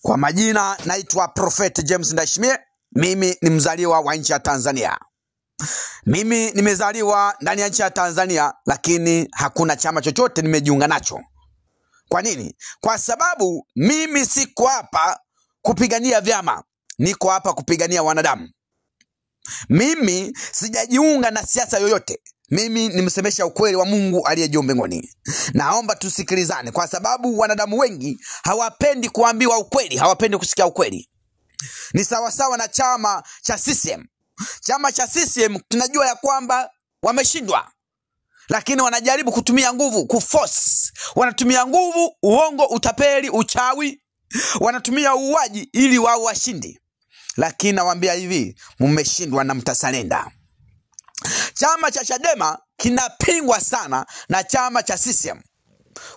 Kwa majina naitwa Prophet James Ndayishimiye. Mimi ni mzaliwa wa nchi ya Tanzania. Mimi nimezaliwa ndani ya nchi ya Tanzania, lakini hakuna chama chochote nimejiunga nacho. Kwa nini? Kwa sababu mimi siko hapa kupigania vyama, niko hapa kupigania wanadamu. Mimi sijajiunga na siasa yoyote. Mimi nimsemesha ukweli wa Mungu aliye juu mbinguni. Naomba tusikilizane, kwa sababu wanadamu wengi hawapendi kuambiwa ukweli, hawapendi kusikia ukweli. Ni sawasawa na chama cha CCM. Chama cha CCM tunajua ya kwamba wameshindwa, lakini wanajaribu kutumia nguvu, kuforce. Wanatumia nguvu, uongo, utapeli, uchawi, wanatumia uuaji ili wao washindi. Lakini nawaambia hivi, mmeshindwa na mtasalenda. Chama cha Chadema kinapingwa sana na chama cha CCM,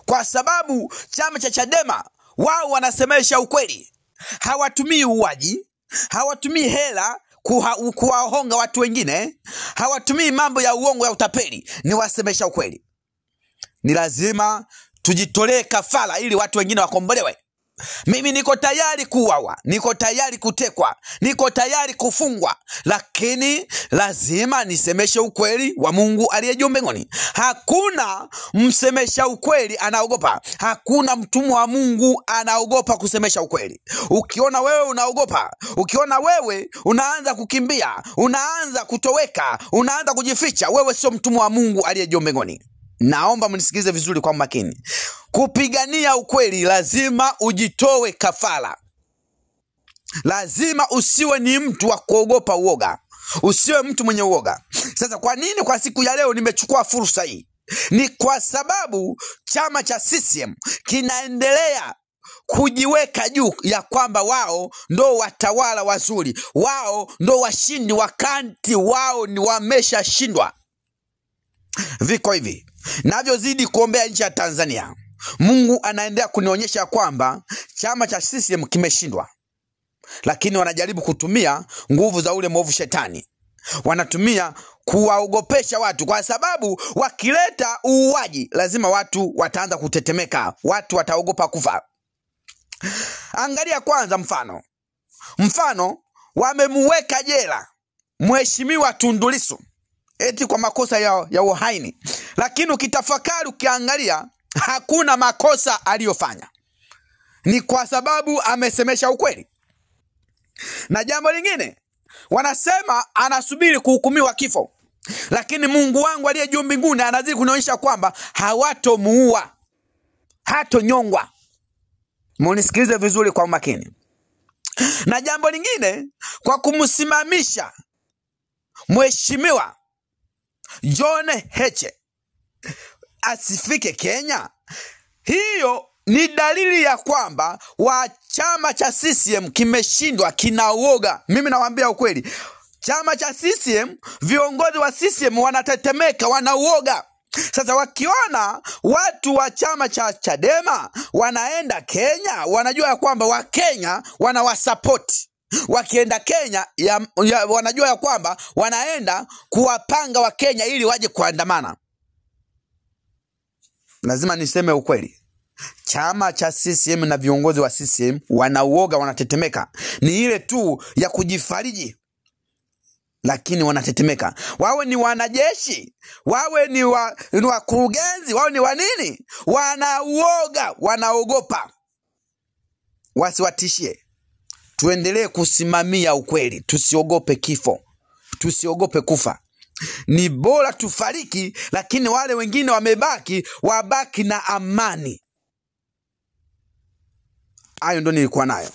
kwa sababu chama cha Chadema wao wanasemesha ukweli. Hawatumii uuaji, hawatumii hela kuwahonga watu wengine, hawatumii mambo ya uongo ya utapeli, ni wasemesha ukweli. Ni lazima tujitolee kafara ili watu wengine wakombolewe. Mimi niko tayari kuuawa, niko tayari kutekwa, niko tayari kufungwa, lakini lazima nisemeshe ukweli wa Mungu aliye juu mbinguni. Hakuna msemesha ukweli anaogopa. Hakuna mtumwa wa Mungu anaogopa kusemesha ukweli. Ukiona wewe unaogopa, ukiona wewe unaanza kukimbia, unaanza kutoweka, unaanza kujificha, wewe sio mtumwa wa Mungu aliye juu mbinguni. Naomba mnisikilize vizuri kwa makini. Kupigania ukweli lazima ujitoe kafara. Lazima usiwe ni mtu wa kuogopa uoga. Usiwe mtu mwenye uoga. Sasa kwa nini kwa siku ya leo nimechukua fursa hii? Ni kwa sababu chama cha CCM kinaendelea kujiweka juu ya kwamba wao ndo watawala wazuri, wao ndo washindi, wakati wao ni wameshashindwa. Viko hivi, navyozidi kuombea nchi ya Tanzania, Mungu anaendelea kunionyesha kwamba chama cha CCM kimeshindwa, lakini wanajaribu kutumia nguvu za ule mwovu shetani. Wanatumia kuwaogopesha watu, kwa sababu wakileta uuaji lazima watu wataanza kutetemeka, watu wataogopa kufa. Angalia kwanza mfano. Mfano, wamemuweka jela Mheshimiwa Tundu Lissu eti kwa makosa ya uhaini. Lakini ukitafakari, ukiangalia, hakuna makosa aliyofanya. Ni kwa sababu amesemesha ukweli. Na jambo lingine, wanasema anasubiri kuhukumiwa kifo. Lakini Mungu wangu aliye juu mbinguni anazidi kunionyesha kwamba hawatomuua, hatonyongwa. Munisikilize vizuri kwa umakini. Na jambo lingine, kwa kumsimamisha Mheshimiwa John Heche asifike Kenya, hiyo ni dalili ya kwamba wa chama cha CCM kimeshindwa, kinauoga. Mimi nawaambia ukweli, chama cha CCM, viongozi wa CCM wanatetemeka, wanauoga. Sasa wakiona watu wa chama cha Chadema wanaenda Kenya, wanajua ya kwamba wa Kenya wanawasupport. Wakienda Kenya wanajua ya kwamba wanaenda kuwapanga wa Kenya ili waje kuandamana. Lazima niseme ukweli, chama cha CCM na viongozi wa CCM wanauoga, wanatetemeka. Ni ile tu ya kujifariji, lakini wanatetemeka. Wawe ni wanajeshi, wawe ni wakurugenzi, wawe ni wanini, wanauoga, wanaogopa. Wasiwatishie. Tuendelee kusimamia ukweli, tusiogope kifo, tusiogope kufa. Ni bora tufariki, lakini wale wengine wamebaki, wabaki na amani. Hayo ndo nilikuwa nayo.